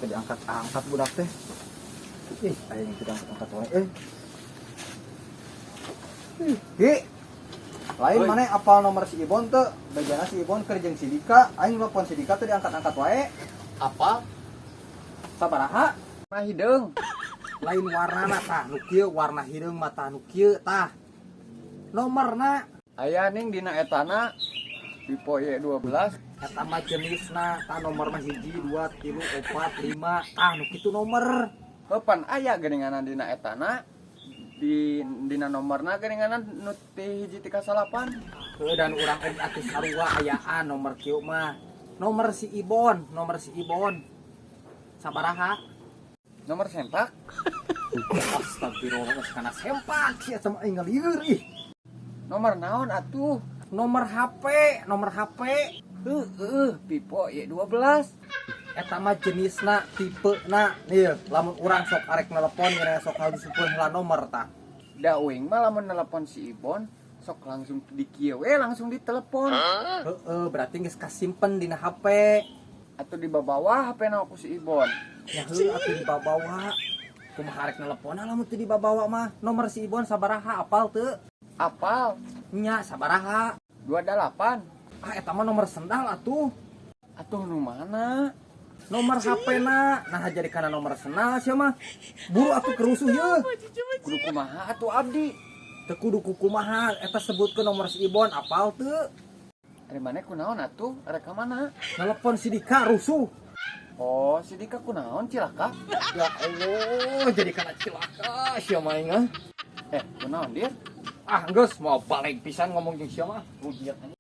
Teu diangkat-angkat budak teh. Ih, aya yang tidak angkat-angkat wae eh. Ih, Ki. Lain. Oi. Mana apal nomor si Ibon teu? Bejana si Ibon keur jeung si Dika, aing nelpon si Dika teu diangkat-angkat wae. Apa? Sabaraha? Mah hideung. Lain warnana tah, nu kieu warna hideung mah tah nu kieu tah. Nomorna. Aya ning dina etana Vivo Y12. Eta mah jenisna tah, nomor mah hiji, dua, tilu, opat, lima, tah nu kitu nomor. Heupan aya geuninganan dina etana di dina nomorna geuninganan nu ti 1 ti ka 9. Heuh, dan urang oge atuh sarua ayaan nomor kieu mah. Nomor si Ibon, nomor si Ibon. Sabaraha? Nomor sempak. Astagfirullah, kana sempak sia sama aing ngalieur ih. Nomor naon atuh? Nomor HP, nomor HP. Heueuh, Vivo Y12. Eta mah jenisna, tipena. Nih, lamun urang sok arek nelepon ngeunah sok harus heula nomor tah. Da uing mah lamun nelpon si Ibon sok langsung di kieu we, langsung ditelepon. Heeh, berarti geus kasimpen dina HP. Atau di bawah HP na ku si Ibon. Ya heuh atuh dibawa. Kumaha arek nelepon lamun teu dibawa mah? Nomor si Ibon sabaraha, apal teu? Apal. Nya sabaraha? 28. Ah, eta mah nomor sendal atuh. Atuh nu mana? Nomor HP na. Nah, jadi kana nomor sendal sia mah. Buru atuh kerusuh ye. Kudu kumaha atuh abdi? Teu kudu kukumaha, eta sebutkeun nomor si Ibon, apal teu? Ari maneh kunaon atuh? Arek ka mana? Telepon si Dika, rusuh. Oh, si Dika kunaon cilaka? Ya Allah, jadi kana cilaka sia mah aing ah. Eh, kunaon dir? Ah, geus mau balik pisan ngomong jeung sia mah. Rugiat anjing.